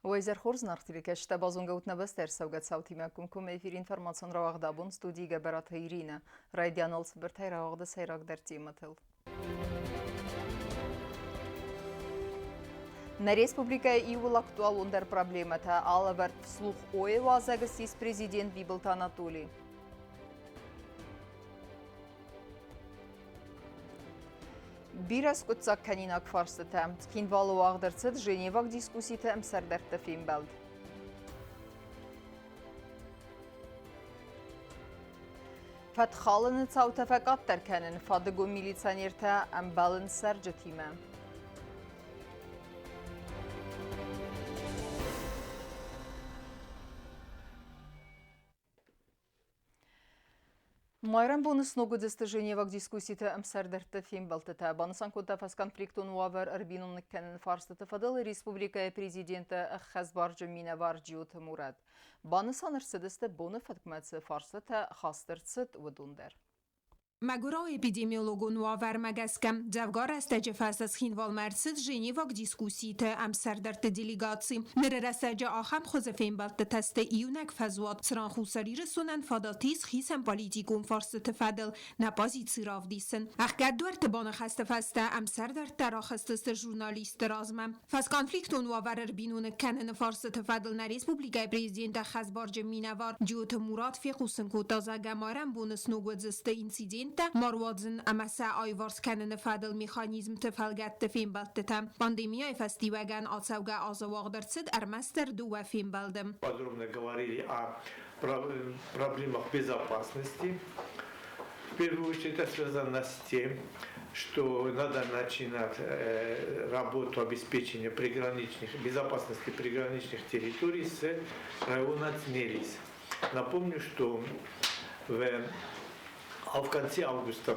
Уӕ изӕр хорз, наргъ телекӕсджытӕ, базонгӕ ут нӕ бӕстӕ ӕрцӕугӕ цаутимӕ комкоммӕ эфиры информацион рауагъд абон студийы Гӕбӕраты Иринӕ. Райдианыл цыбыртӕй рауагъды сӕйрагдӕр темӕтыл. Нӕ республикӕйы иууыл актуалондӕр проблемӕтӕ алӕвӕрд вслух ОЭ уазӕг ссис президент Бибылты Анатолий. Бирӕ скъуыддзаг кӕнинаг фарстытӕ. Цхинвалы уагъд ӕрцыд Женеваг дискусситы ӕмсӕрдӕртты фембӕлд. Фӕткхалыны цаутӕ фӕкъаддӕр кӕнын фадыгон милиционертӕ ӕмбӕлынц цӕрджытимӕ. Майрӕмбоны сног уыдысты Женеваг дискусситы ӕмсӕрдӕртты фембӕлдтытӕ. Банысан кодта фӕсконфликтон уавӕр ӕрбиноныг кӕныны фарстыты фӕдыл республикӕйы президенты ӕххӕстбарджын минӕвар Джиоты Мурат. Банысан ӕрцыдысты боны фӕткмӕ цы фарстытӕ хаст ӕрцыд, уыдон дӕр. Мӕгуырау эпидемиологон уавӕрмӕ гӕсгӕ, дзӕвгар рӕстӕджы фӕстӕ Цхинвалмӕ ӕрцыд Женеваг дискусситы ӕмсӕрдӕртты делегаци. Ныры рӕстӕджы ахӕм хуызы фембӕлдтытӕ сты иунӕг фӕзуат, цыран Хуссар Ирыстонӕн фадат ис хицӕн политикон фарстыты фӕдыл нӕ позици равдисын. Ӕхгӕд дуӕртты баныхӕсты фӕстӕ ӕмсӕрдӕрттӕ рахызтысты журналистты размӕ. Фӕсконфликтон уавӕр ӕрбиноныг кӕныны фарстыты фӕдыл нӕ республикӕйы президент ӕххӕстбарджын минӕвар Джиоты Мурат фехъусын кодта, зӕгъгӕ, майрӕмбоны сног уыдзысты инциденттӕ ма руадзын ӕмӕ сӕ аиуварс кӕныны фӕдыл механизмты фӕлгӕтты фембӕлдтытӕ. Пандемияйы фӕстиуӕгӕн ацӕугӕ азы уагъд ӕрцыд ӕрмӕстдӕр дыууӕ фембӕлды. Подробно говорили о проблемах безопасности. В первую очередь это связано с тем, что надо начинать работу обеспечения приграничных, безопасности приграничных территорий с района Цнелис. Напомню, что в конце августа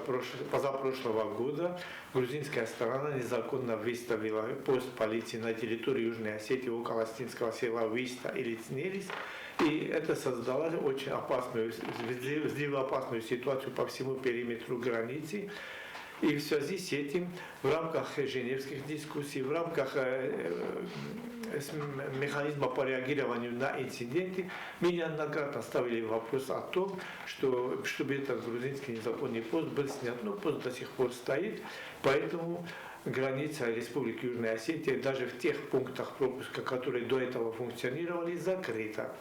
позапрошлого года грузинская сторона незаконно выставила пост полиции на территории Южной Осетии около Остинского села Виста или Цнелис, и это создало очень опасную, взрывоопасную ситуацию по всему периметру границы. И в связи с этим в рамках женевских дискуссий, в рамках механизма по реагированию на инциденты, мы неоднократно ставили вопрос о том, что, чтобы этот грузинский незаконный пост был снят. Но пост до сих пор стоит, поэтому граница Республики Южная Осетия даже в тех пунктах пропуска, которые до этого функционировали, закрыта.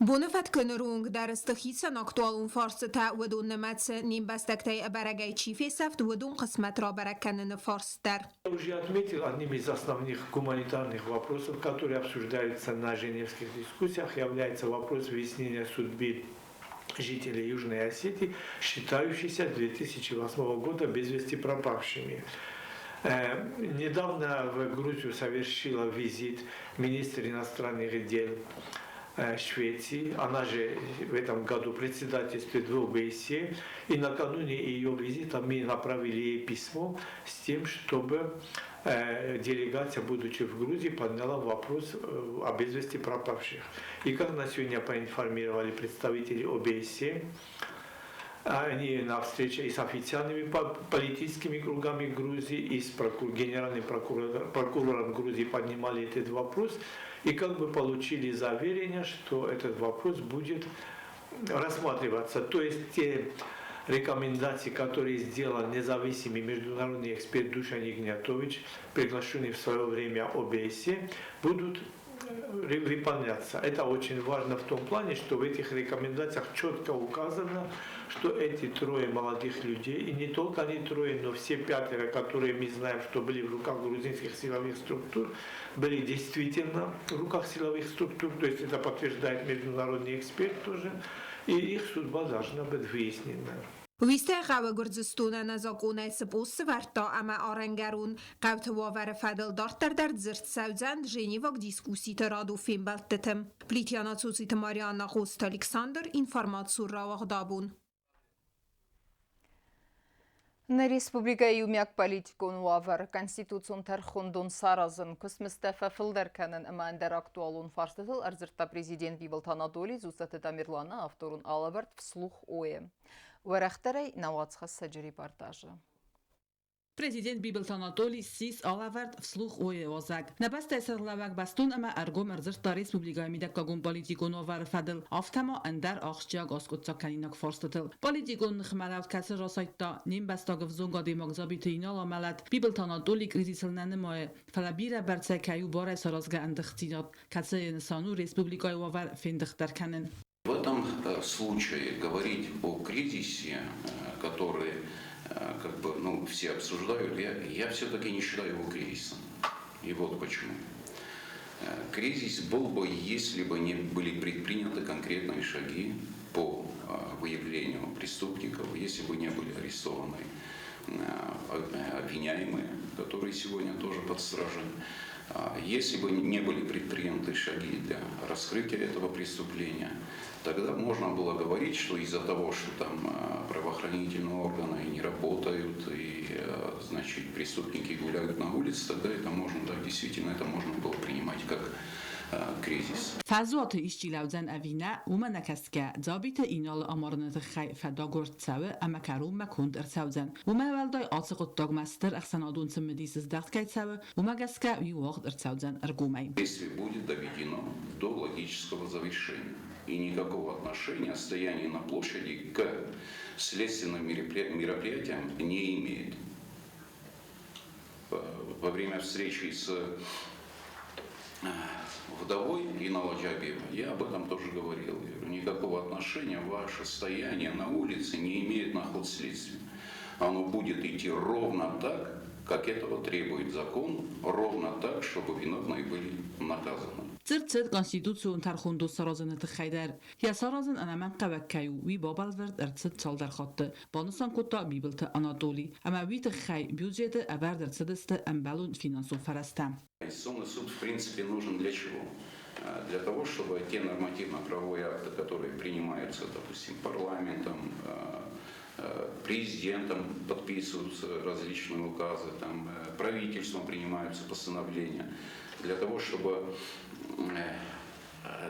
Боны фӕткы ныронг дӕр сты хицӕн актуалон фарстытӕ, уыдон нымӕцы не мбӕстӕгтӕй ӕбӕрӕгӕй чи фесӕфт, уыдон хъысмӕт рабӕрӕг кӕныны фарст дӕр. Я уже отметил, одним из основных гуманитарных вопросов, которые обсуждаются на женевских дискуссиях, является вопрос выяснения судьбы жителей Южной Осетии, считающихся с 2008 года без вести пропавшими. Недавно в Грузию совершила визит министр иностранных дел Швеции. Она же в этом году председательствует в ОБСЕ. И накануне ее визита мы направили ей письмо с тем, чтобы делегация, будучи в Грузии, подняла вопрос о без вести пропавших. И как нас сегодня проинформировали представители ОБСЕ, они на встрече и с официальными политическими кругами Грузии, и с генеральным прокурором Грузии поднимали этот вопрос, и как бы получили заверение, что этот вопрос будет рассматриваться. То есть те рекомендации, которые сделал независимый международный эксперт Душан Игнатович, приглашенный в свое время ОБСЕ, будут выполняться. Это очень важно в том плане, что в этих рекомендациях четко указано, что эти трое молодых людей, и не только они трое, но все пятеро, которые мы знаем, что были в руках грузинских силовых структур, были действительно в руках силовых структур, то есть это подтверждает международный эксперт тоже, и их судьба должна быть выяснена. Уистӕ хъӕуы Гуырдзыстонӕн ӕнӕзакъонӕй цы пост сӕвӕрдта ӕмӕ арӕнгӕрон хъӕуты уавӕры фӕдыл дарддӕр дӕр дзырд цӕудзӕн Женеваг дискусситы радон фембӕлдтыты. Плитьяна Цоциты Марианна Хъоцты Александр, информацион рауагъд абон. Нӕ республикӕйы иумиаг политикон уавӕр, конституцион тӕрхондон саразын, куыстмыздтӕ фӕфылдӕр кӕнын ӕмӕ ӕндӕр актуалон фарстытыл ӕрдзырдта президент Бибылты Анатолий Дзуццаты Тамерланы авторон алӕвӕрд «Вслух ОЭ». Уӕрӕхдӕрӕй нӕ уацхӕссӕджы репортажы. Президент Бибылты Анатолий ссис алӕвӕрд Вслух О-йы уазӕг. Нӕ бӕстӕйы сӕргълӕууӕг бӕстон ӕмӕ ӕргом ӕрдзырдта республикӕйы мидӕггагон политикон уавӕры фӕдыл, афтӕ ма ӕндӕр ахсджиаг аскъуыддзагкӕнинаг фарстытыл. Политикон ныхмӕлӕуд кӕцы расайдта не мбӕстаг ӕвзонг адӕймаг Дзабиты Инал амӕлӕт, Бибылты Анатолий кризисыл нӕ нымайы, фӕлӕ бирӕ бӕрцӕй кӕй у барӕй саразгӕ ӕндыгъддзинад, кӕцыйы нысан у республикӕйы уавӕр фендыхдӕр кӕнын. В этом случае говорить о кризисе, который как бы, ну, все обсуждают, я все-таки не считаю его кризисом. И вот почему. Кризис был бы, если бы не были предприняты конкретные шаги по выявлению преступников, если бы не были арестованы обвиняемые, которые сегодня тоже под стражей, если бы не были предприняты шаги для раскрытия этого преступления, тогда можно было говорить, что из-за того, что там правоохранительные органы не работают и, значит, преступники гуляют на улице, тогда это можно, да, действительно, это можно было принимать как кризис. Фӕзуаты исчи лӕудзӕн ӕви нӕ, уымӕ нӕ кӕсгӕ, Дзабиты Иналы амарыны тыххӕй фӕдагуырд цӕуы ӕмӕ кӕронмӕ конд ӕрцӕудзӕн. Уымӕй уӕлдай ацы хъуыддагмӕ стыр ӕхсӕнадон цымыдис здӕхт кӕй цӕуы, уымӕ гӕсгӕ уый уагъд ӕрцӕудзӕн ӕргомӕй. Действие будет доведено до логического завершения. И никакого отношения стояние на площади к следственным мероприятиям не имеет. Во время встречи с вдовой Инала Джабиева я об этом тоже говорил. Я говорю, никакого отношения ваше стояние на улице не имеет на ход следствия. Оно будет идти ровно так, как этого требует закон, ровно так, чтобы виновные были наказаны. Дзырд цыд Конституцион тӕрхондон саразыны тыххӕй дӕр. Йӕ саразын ӕнӕмӕнгхъӕуӕг кӕй у, уый бабӕлвырд ӕрцыд цалдӕр хатты, банысан кодта Бибылты Анатоли. Ӕмӕ уый тыххӕй бюджеты ӕвӕрд ӕрцыдысты ӕмбӕлон финансон фӕрӕзтӕ. Конституционный суд в принципе нужен для чего? Для того, чтобы те нормативно-правовые акты, которые принимаются, допустим, парламентом, президентом подписываются различные указы, там, правительством принимаются постановления, для того, чтобы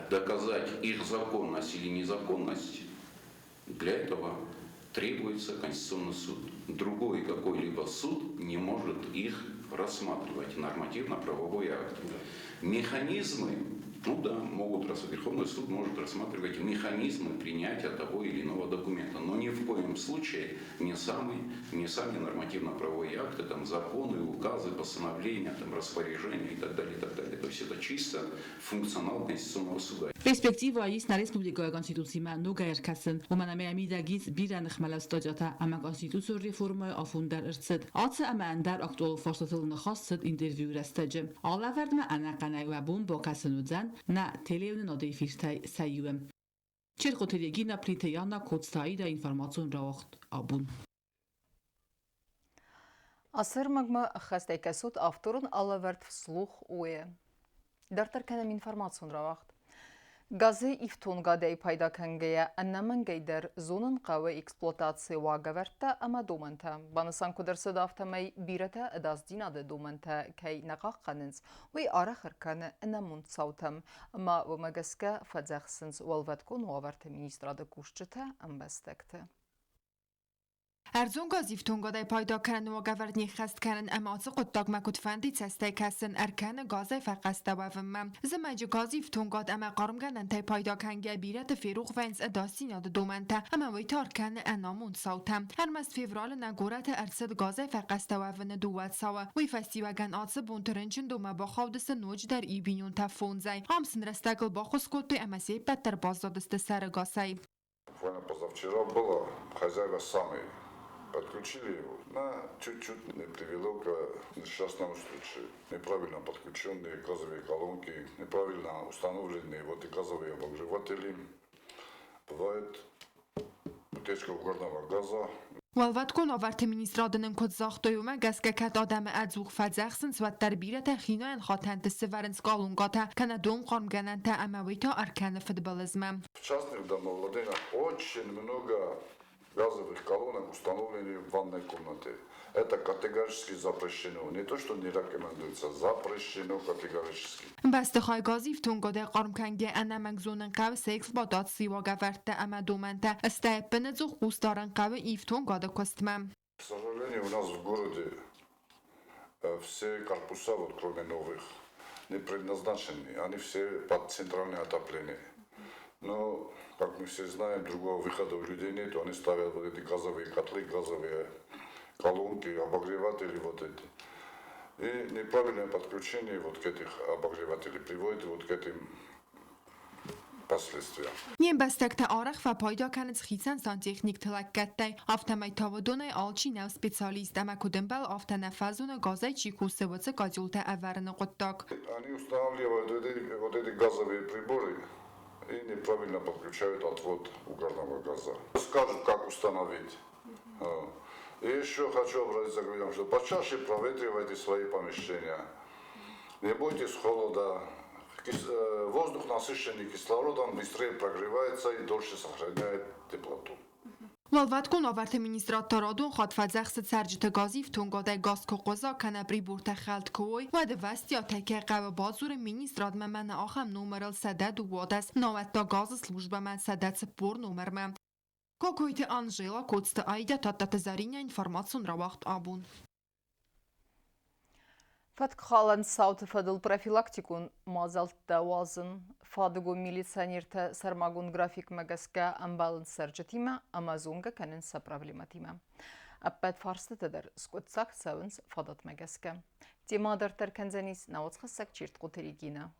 доказать их законность или незаконность, для этого требуется Конституционный суд. Другой какой-либо суд не может их рассматривать, нормативно-правовой акт. Механизмы, ну да, могут, Верховный суд может рассматривать механизмы принятия того или иного документа, но ни в коем случае не сами нормативно-правовые акты, там, законы, указы, постановления, там, распоряжения и так далее, и так далее. То есть это чисто функционал Конституционного суда. Перспективӕ ис нӕ республикӕйы Конституцимӕ ногӕй ӕркӕсын, уымӕн ӕмӕ йӕ мидӕг ис бирӕ ныхмӕлӕуд статьятӕ ӕмӕ конституцион реформӕйы афон дӕр ӕрцыд. Ацы ӕмӕ ӕндӕр актуалон фарстатыл ныхас цыд интервьюйы рӕстӕджы. Алӕвӕрдмӕ ӕнӕхъӕнӕй уӕ бон бакӕсын уыдзӕн нӕ телеуынынады эфиртӕй сӕ иуы. Черкоты Регина, Плиты Яна, Коцты Аида, информацион рауагъд абон. Ацы ӕрмӕгмӕ ӕххӕстӕй кӕсут авторон алӕвӕрд Вслух О-йы. Дарддӕр кӕнӕм информацион рауагъд. Газы ифтонгадӕй пайда кӕнгӕйӕ ӕнӕмӕнгӕй дӕр зонын хъӕуы эксплуатацийы уагӕвӕрдтӕ ӕмӕ домӕнтӕ. Банысан куыд ӕрцыд, афтӕмӕй бирӕтӕ ӕдасдзинады домӕнтӕ кӕй нӕ хъахъхъӕнынц, уый арӕх ӕркӕны ӕнамонд цаутӕм ӕмӕ уымӕ гӕсгӕ фӕдзӕхсынц Уӕлвӕткон уавӕрты министрады кусджытӕ ӕмбӕстӕгты. Ӕрдзон газифтонгадӕй пайда кӕныны уагӕвӕрд не ххӕст кӕнын ӕмӕ ацы хъуыддагмӕ куыдфӕнды цӕстӕй кӕсын ӕркӕны газӕй фӕхъӕстӕ уӕвынмӕ. Зымӕджы газифтонгад ӕмӕ хъармгӕнӕнтӕй пайда кӕнгӕ бирӕты ферох вӕййынц ӕдасдзинады домӕнтӕ ӕмӕ уый та ӕркӕны ӕнамонд цаутӕ. Ӕрмӕст февралы нӕ горӕты ӕрцыд газӕй фӕхъӕстӕ уӕвыны дыууӕ цауы. Уый фӕстиуӕгӕн ацы бонты рынчындонмӕ бахаудысты ноджыдӕр иу бинонтӕ фондзӕй. Ам сын рӕстӕгыл баххуыс кодтой ӕмӕ се ппӕт дӕр баззадысты сӕрӕгасӕй. Буквально позавчера было, хозяева сами подключили его, но чуть-чуть не привело к несчастному случаю. Неправильно подключенные газовые колонки, неправильно установленные вот и газовые обогреватели. Бывает утечка угарного газа. Уӕлвӕткон уавӕрты министрады нын куыд загътой, уымӕ гӕсгӕ кӕд адӕмы ӕдзух фӕдзӕхсынц, уӕддӕр бирӕтӕ хинайӕн хатӕнты сӕвӕрынц къалонгатӕ кӕнӕ донхъармгӕнӕнтӕ ӕмӕ уый та ӕркӕны фыдбылызмӕ. В частных домовладениях очень много газовых колонок установлены в ванной комнате. Это категорически запрещено. Не то, что не рекомендуется, запрещено категорически. Бӕстыхай газифтонгадӕй хъарм кӕнгӕ ӕнӕмӕнг зонын хъӕуы сӕ эксплуатацийы уагӕвӕрдтӕ ӕмӕ домӕнтӕ, стӕй ӕппынӕдзух хъус дарын хъӕуы ифтонгады куыстмӕ. К сожалению, у нас в городе Все корпуса, вот кроме новых, не предназначены, они все под центральное отопление. Но, как мы все знаем, другого выхода у людей нет, они ставят вот эти газовые котлы, газовые колонки, обогреватели вот эти. И неправильное подключение вот к этих обогревателей приводит вот к этим последствиям. Не мбӕстӕгтӕ арӕх фӕпайда кӕнынц хицӕн сантехникты лӕггӕдтӕй. Афтӕмӕй та уыдонӕй алчи нӕу специалист ӕмӕ куыд ӕмбӕлы, афтӕ нӕ фӕзоны, газӕй чи кусы, уыцы къӕдзилтӕ ӕвӕрыны хъуыддаг. Они устанавливают вот эти газовые приборы и неправильно подключают отвод угарного газа. Скажут, как установить. И еще хочу обратиться к людям, что почаще проветривайте свои помещения. Не бойтесь холода. Воздух, насыщенный кислородом, быстрее прогревается и дольше сохраняет теплоту. Уӕлвӕткон уавӕрты министрад та радон хатт фӕдзӕхсы цӕрджыты газифтонгадӕй газ куы хъуыза кӕнӕ прибортӕ хӕлд куы уой, уӕд ӕвӕстиатӕй кӕй хъӕуы бадзурын министрадмӕ мӕнӕ ахӕм номырыл 112, науӕд та газы службӕмӕ 140 номырмӕ. Кокойты Анжела, Коцты Аидӕ, Тадтаты Зӕринӕ, информацион рауагъд абон. Фӕткхалӕн цауты фӕдыл профилактикон мадзӕлттӕ уадзын. Фадыгон милиционертӕ сӕрмагонд графикмӕ гӕсгӕ ӕмбӕлынц цӕрджытимӕ ӕмӕ зонгӕ кӕнынц сӕ проблемӕтимӕ. Ӕппӕт фарстытӕ дӕр скъуыддзаг цӕуынц фадатмӕ гӕсгӕ. Темӕ дарддӕр кӕндзӕнис науӕдзхӕссӕг Чертхъоты Регинӕ.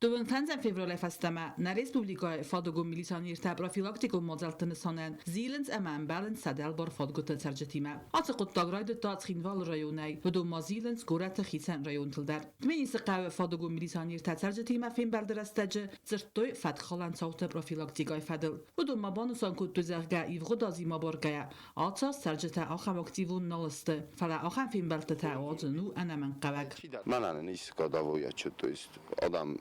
25 февралӕй фӕстӕмӕ нӕ республикӕйы фадыгон милиционертӕ профилактикон мадзӕлтты нысанӕн зилынц ӕмӕ ӕмбӕлынц сӕ дӕлбар фадгуыты цӕрджытимӕ. Ацы хъуыддаг райдыдта Цхинвалы районӕй, уыдон ма зилынц горӕты хицӕн районтыл дӕр. Тбилисы хъӕуы фадыгон милиционертӕ цӕрджытимӕ фембӕлды рӕстӕджы дзырдтой фӕткхалӕн цауты профилактикӕйы фӕдыл. Уыдон ма банысан кодтой, зӕгъгӕ, ивгъуыд азимӕ баргӕйӕ, ацы аз цӕрджытӕ ахӕм активон нал сты, фӕлӕ ахӕм фембӕлдтытӕ уадзын у ӕнӕмӕнгхъӕуӕг. Мӕнӕн ницы кадавойӕ, то есть адам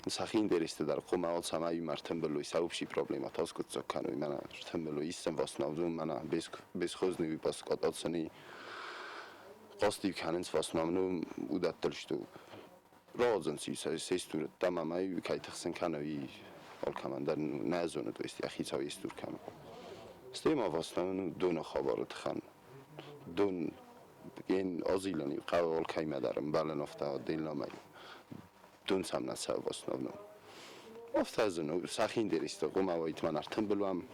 сӕхи интересты дӕр хъуамӕ алцӕмӕй ма ӕртымбыл уой, сӕ общий проблемӕтӕ аскъуыддзаг кӕной, мӕнӕ ӕртымбыл уой, исцӕн в основном мӕнӕ бесхозный выпуск атацӕни хъасти кӕнынц в основном уыдӕттыл, что рауадзынц сестурӕттӕ ӕмӕ ма кӕй тыхсын кӕной, алкӕмӕн дӕр нӕ зоны, то есть йӕхицау естур кӕны. Стӕй ма в основном доны хабары тыххӕн. Дон ген азилӕн хъӕуы алкӕимӕ дӕр ӕмбӕлын афтӕ отдельно дон сӕм нӕ цӕуы в основном. Афтӕ зын у, сӕхи интересты хъуамӕ уайт мӕн ӕртымбыл уӕм,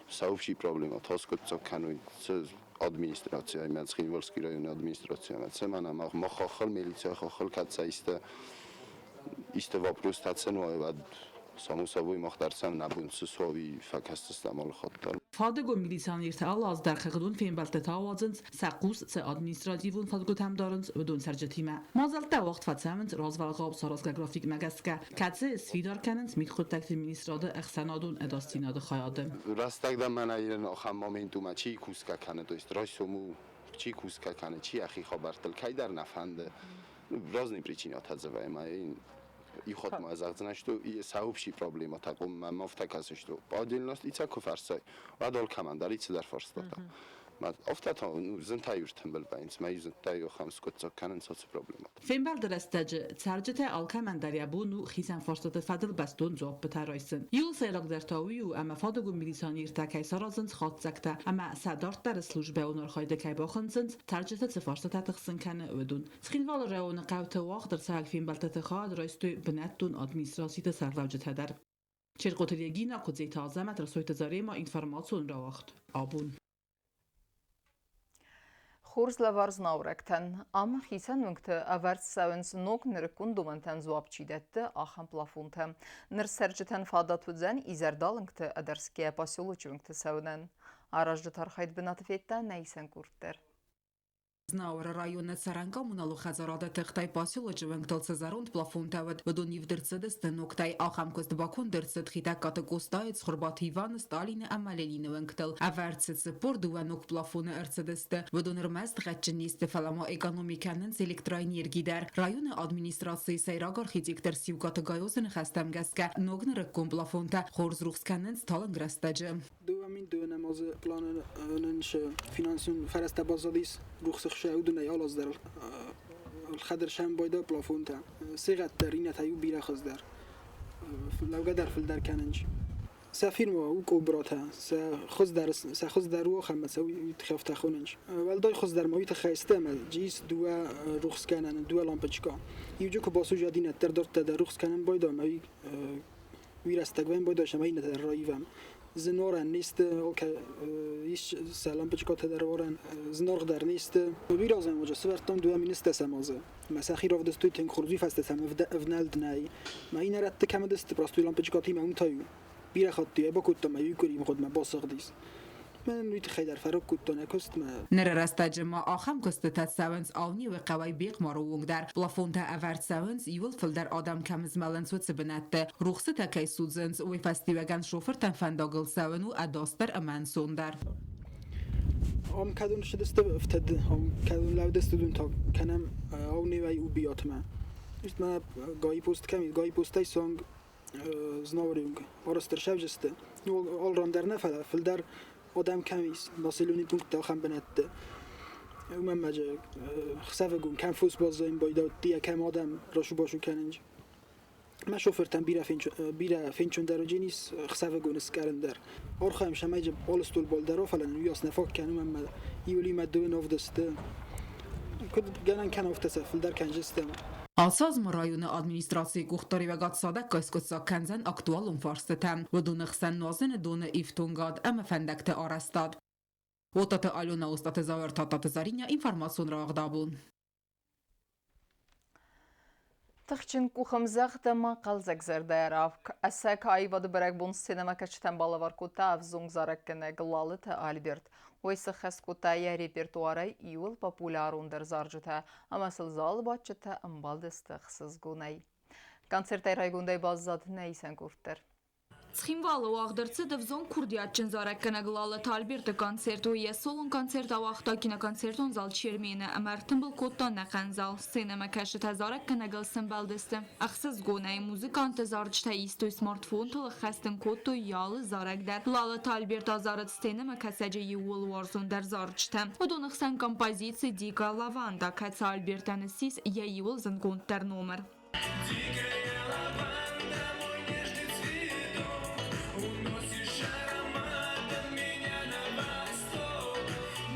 сӕ общий проблема таскъуыддзаг кӕной цы администрацийӕ ӕмӕ Цхинвальский районы администрацийӕ ӕмӕ цы мӕнӕ мах хаххыл, милиция хаххыл кӕд сӕ исты вопростӕ сын уа, уӕд само собой мах дӕр сӕм нӕ бон цы суа, уый фӕкӕсдзыстӕм алы хатт дӕр. Фадыгон милиционертӕ алы аз дӕр хыгъдон фембӕлдтытӕ ауадзынц, сӕ хъус цы административон фадгуытӕм дарынц, уыдон цӕрджытимӕ. Мадзӕлттӕ уагъд фӕцӕуынц развӕлгъау саразгӕ графикмӕ гӕсгӕ, кӕцыйы сфидар кӕнынц мидхъуыддӕгты министрады ӕхсӕнадон ӕдасдзинады хайады. Рӕстӕг дӕр мӕнӕ ахӕм момент у, мӕ чи кусгӕ кӕны, то есть райсом у, чи кусгӕ кӕны, чи йӕхи хабӕрттыл, кӕйдӕр нӕ фӕнды. Разные причины отзываем. И хатт ма зӕгъдзынӕ, что сӕ общий проблемӕтӕ мӕм афтӕ кӕсы, что по отдельности куы фӕрсай, уӕд алкӕмӕн дӕр цыдӕр фарстатӕ. Афтӕ та зынтӕй ӕртымбыл вӕййынц, мӕ зынтӕй ахӕм скъуыддзаг кӕнынц ацы проблемӕтӕ. Фембӕлды рӕстӕджы цӕрджытӕ алкӕмӕн дӕр йӕ бон у хицӕн фарстаты фӕдыл бӕстон дзуаппытӕ райсын. Иуыл сӕйрагдӕр та уый у, ӕмӕ фадыгон милиционертӕ кӕй саразынц хатдзӕгтӕ ӕмӕ сӕ дарддӕры службӕйон архайды кӕй бахынцынц, цӕрджыты цы фарстатӕ тыхсын кӕны, уыдон. Цхинвалы районы хъӕуты уагъд ӕрцӕуӕг фембӕлдтыты хайад райстой бынӕттон администрациты сӕргълӕуджытӕ дӕр. Чертхъоты Регина, Куыдзеты Азӕмӕт, Расойты Зарема, информацион рауагъд абон. Хорз лӕвар знаурӕгтӕн. Ам хицӕн уынгты ӕвӕрд цӕуынц ног нырыккон домӕнтӕн дзуапп чи дӕтты, ахӕм плафонтӕ. Ныр цӕрджытӕн фадат уыдзӕн изӕрдалынгты ӕдӕрсгӕ поселочы уынгты цӕуынӕн. Аразджыты архайд бынаты федта нӕ исӕн къорд дӕр. Знауыры районы цӕрӕн коммуналон хӕдзарады тыхтӕй поселочы уӕнгтыл цы зӕронд плафонтӕ уыд, уыдон ивд ӕрцыдысты ногтӕй. Ахӕм куыст баконд ӕрцыд Хетӕгкаты Къостайы, Цхуырбаты Иваны, Сталины ӕмӕ Ленины уӕнгтыл. Ӕвӕрд цы 42 ног плафоны ӕрцыдысты, уыдон ӕрмӕст гъӕдджын не сты, фӕлӕ ма экономи кӕнынц электроэнерги дӕр. Районы администрацийы сӕйраг архитектор Сиукъаты Гайозы ныхӕстӕм гӕсгӕ, ног нырыккон плафонтӕ хорз рухс кӕнынц талынг рӕстӕджы. 2002 азы планын финансон фӕрӕзтӕ баззадис рухсы хсӕн, уыдонӕй алы аз дӕр ӕлхӕд ӕрсӕм байда плафонтӕ. Сегъӕд дӕр, иннӕтӕ иу бирӕ хуыздӕр. Лӕугӕ дӕр фылдӕр кӕнынц. Сӕ фирма у къобратӕ, сӕ хуыздӕр у ахӕм, сӕ уый тыххӕй афтӕ хонынц. Уӕлдай хуыздӕр ма уый тыххӕй сты, ӕмӕ ис дыууӕ рухсгӕнӕны, дыууӕ лампочка. Иуджы куы басудза иннӕ дӕр дарддӕр дӕр рухс кӕнын байдайы, ӕмӕ уый рӕстӕг вӕййын байдайы, ӕмӕ иннӕтӕ дӕр раивӕм. Зынарӕн не сты, ис сӕ лампочкатӕ дӕр вӕрӕн, зынаргъ дӕр не сты. Бирӕ азӕмаджы сӕвӕрдтам 2010 азы. Мӕ сӕхи равдыстой тынг хорз, уый фӕстӕ сӕм ӕвнӕлд нӕй. Мӕ иннӕ рӕтты кӕм уыдысты, простой лампочкатимӕ уым та-иу бирӕ хатты йӕ бакодта мӕ иу къуыри мгъуыдмӕ басыгъдис. Мӕнӕн уый тыххӕй дӕр фӕрог кодта нӕ куыстмӕ. Ныры рӕстӕджы ма ахӕм куыстытӕ цӕуынц Алнеуы хъӕуӕй Бехъмары онг дӕр. Плафонтӕ ӕвӕрд цӕуынц, иууыл фылдӕр адӕм кӕм змӕлынц, уыцы бынӕтты. Рухсытӕ кӕй судзынц, уый фӕстиуӕгӕн шофыртӕн фӕндагыл цӕуын у ӕдасдӕр ӕмӕ ӕнцондӕр. Ам кӕдон ссыдысты ӕфтӕд, ам кӕдон лӕудысты, уыдон та кӕнӕм Ауневӕй Убиатмӕ. Мӕ гайы пост кӕм ис, гайы постӕй суанг Знауыры онг арӕзт ӕрцӕудзысты. Алран дӕр нӕ, фӕлӕ фылдӕр адӕм кӕм ис, населенный пунктты ахӕм бынӕтты. Уымӕн ма хсӕвыгон кӕм фос баззайын байдӕдта, кӕм адӕм расу-басу кӕнынц. Мӕ шофыртӕн бирӕ фенчондӕр уыдзӕнис ӕхсӕвыгон скъӕрын дӕр. Архайӕм, цӕмӕй алы столбол дӕр фӕлӕ нын уыйас нӕ фаг кӕны, ӕмӕ июлимӕ дыууын августы куыд гӕнӕн кӕна, афтӕ сӕ фылдӕр кӕндзыстӕм. Ацы аз ма районы администрацийы къухдариуӕгад цадӕггай скъуыддзаг кӕндзӕн актуалон фарстытӕ, уыдоны хсӕн нуазыны доны ифтонгад ӕмӕ фӕндӕгты арӕзтад. Уотаты Алена, Остъаты Зауыр, Тадтаты Заринӕ, информацион рауагъдабон. Тыхджын къухӕмдзӕгъд ӕмӕ хъӕлдзӕгзӕрдӕ равг. Ӕцӕг аивады бӕрӕгбон сценӕмӕкӕсджытӕн балӕвар кодта ӕвзонг зарӕггӕнӕг Лалыты Альберт. Уый сыххӕст кодта йӕ репертуарӕй иууыл популярондӕр зарджытӕ ӕмӕ сыл залы бадджытӕ ӕмбӕлдысты ӕхсызгонӕй. Концертӕй райгондӕй баззад нӕ исӕн къорд дӕр. Цхинвалы уагъд ӕрцыд ӕвзонг курдиатджын зарӕггӕнӕг Лалыты Альберты концерт. Уый йӕ солон концерт ауагъта киноконцертон зал Чермены ӕмӕ ӕртымбыл кодта ӕнӕхъӕн зал. Сценӕмӕкӕсджытӕ зарӕггӕнӕгыл сӕмбӕлдысты. Ӕхсызгонӕй музыкантты зарджытӕ истой смартфонтыл, ӕххӕст ын кодтой алы зарӕг дӕр. Лалыты Альберт азарыд сценӕмӕкӕсӕджы иууыл уарзондӕр зарджытӕ. Уыдоны хсӕн композици «Дикая лаванда», кӕцы Альбертӕн ссис йӕ иууыл зындгонддӕр номыр. Дикая лаванда, мой нежный цветок, Уносишь ароматом меня на восток.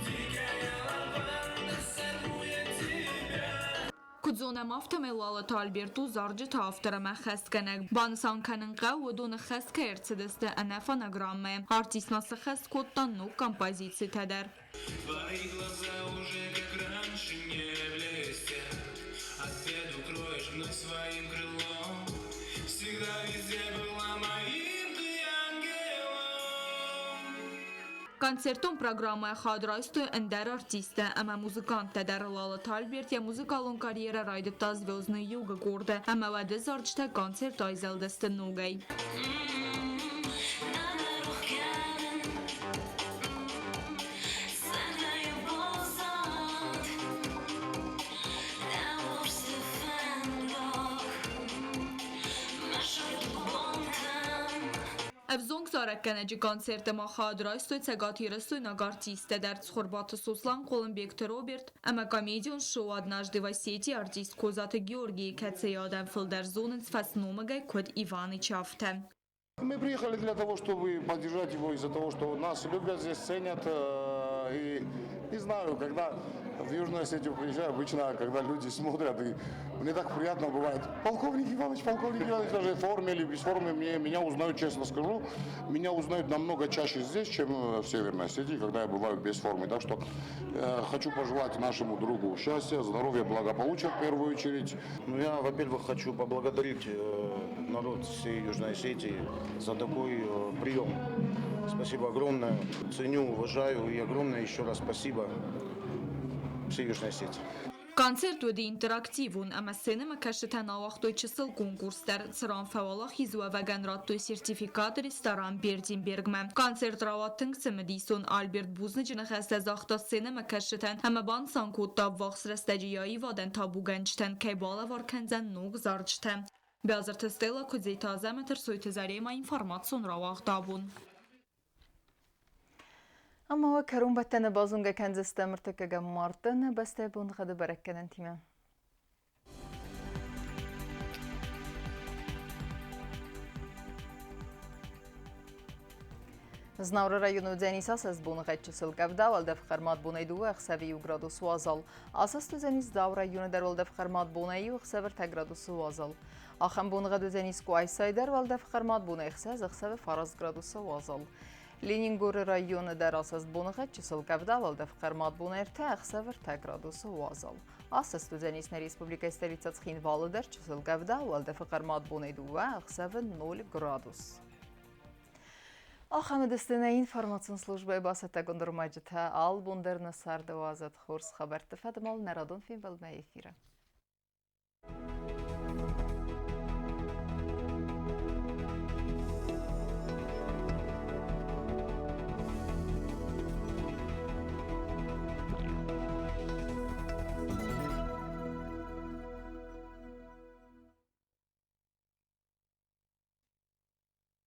Дикая лаванда, сорву я тебя. Куыд зонӕм, афтӕмӕй Лалыты Альберт у зарджыты автор ӕмӕ хӕстгӕнӕг. Банысан кӕнын хъӕуы, уыдоны хӕс кӕй ӕрцыдысты ӕнӕ фонограммӕйы. Артист ма сыххӕст кодта ног композицитӕ дӕр. Твои глаза уже как раньше не блестят, От бед укроешь вновь своим крылом. Всегда везде была моим ты ангелом. Концертон программӕйы хад райстой ӕндӕр артисттӕ ӕмӕ музыканттӕ дӕр. Лалыты Альберт йӕ музыкалон карьерӕ райдыдта «Звездный юг»-ы къорды ӕмӕ уӕды зарджытӕ концерт айзӕлдысты ногӕй. Ӕвзонг зарӕггӕнӕджы концерты ма хайад райстой цӕгатирыстойнаг артисттӕ дӕр Цхуырбаты Сослан, Хъуылымбегты Роберт ӕмӕ комедион шоу «Однажды в Осетии» артист Козаты Георгийы, кӕцыйы адӕм фылдӕр зонынц фӕсномыгӕй куыд Иваныч, афтӕ. Мы приехали для того, чтобы поддержать его из-за того, что нас любят здесь, ценят. И не знаю, когда в Южную Осетию приезжаю, обычно, когда люди смотрят, и мне так приятно бывает. Полковник Иванович, даже в форме или без формы, меня узнают, честно скажу, меня узнают намного чаще здесь, чем в Северной Осетии, когда я бываю без формы. Так что хочу пожелать нашему другу счастья, здоровья, благополучия в первую очередь. Ну, я, во-первых, хочу поблагодарить народ всей Южной Осетии за такой прием. Спасибо огромное. Ценю, уважаю и огромное еще раз спасибо всей Южной Осетии. Концерт уыди интерактивон ӕмӕ сценӕмӕкӕсджытӕн ауагътой чысыл конкурс дӕр, цыран фӕуӕлахизуӕвӕгӕн радтой сертификат ресторан Бердинбергмӕ. Концерт рауад тынг цымыдисон. Альберт бузныджы ныхӕстӕ загъта сценӕмӕкӕсджытӕн ӕмӕ банысан кодта, ӕввахс рӕстӕджы йӕ аивадӕн табугӕнджытӕн кӕй балӕвар кӕндзӕн ног зарджытӕ. Бязырты Стелла, Куыдзеты Азӕмӕт, Ӕрсойты Заремӕ информацион рауагъд абон. Ӕмӕ уӕ кӕронбӕттӕны базонгӕ кӕндзыстӕм ӕртыккӕгӕм марты нӕ бӕстӕйы боныгъӕды бӕрӕггӕнӕнтимӕ. Знауыры районы уыдзӕнис асӕст боныгъӕд чысыл къӕвда, уӕлдӕф хъӕрмад бонӕй 2, ӕхсӕвы 1 градус уазал. Асӕст уыдзӕнис Дзауы районы дӕр уӕлдӕф хъӕрмад бонӕй 1, ӕхсӕвы 3 градусы уазал. Ахӕм боныгъӕд уыдзӕнис Къуайсайы дӕр уӕлдӕф хъӕрмад бонӕй 6, ӕхсӕвы 9 градусы уазал. Ленингоры районы дӕр асӕст боныгъӕд чысыл къӕвда, уӕлдӕф хъӕрмад бонӕй 3, ӕхсӕвы 3 градусы уазал. Асӕст уыдзӕнис нӕ республикӕйы столицӕ Цхинвалы дӕр чысыл къӕвда, уӕлдӕфы хъӕрмад бонӕй 2, ӕхсӕвы 0 градус. Ахӕм уыдысты нӕ информацион службӕйы бацӕттӕгонд ӕрмӕджытӕ. Алыбон дӕр нӕ царды уадзӕд хорз хабӕртты фӕдмал нӕ радон фембӕлдмӕ эфиры.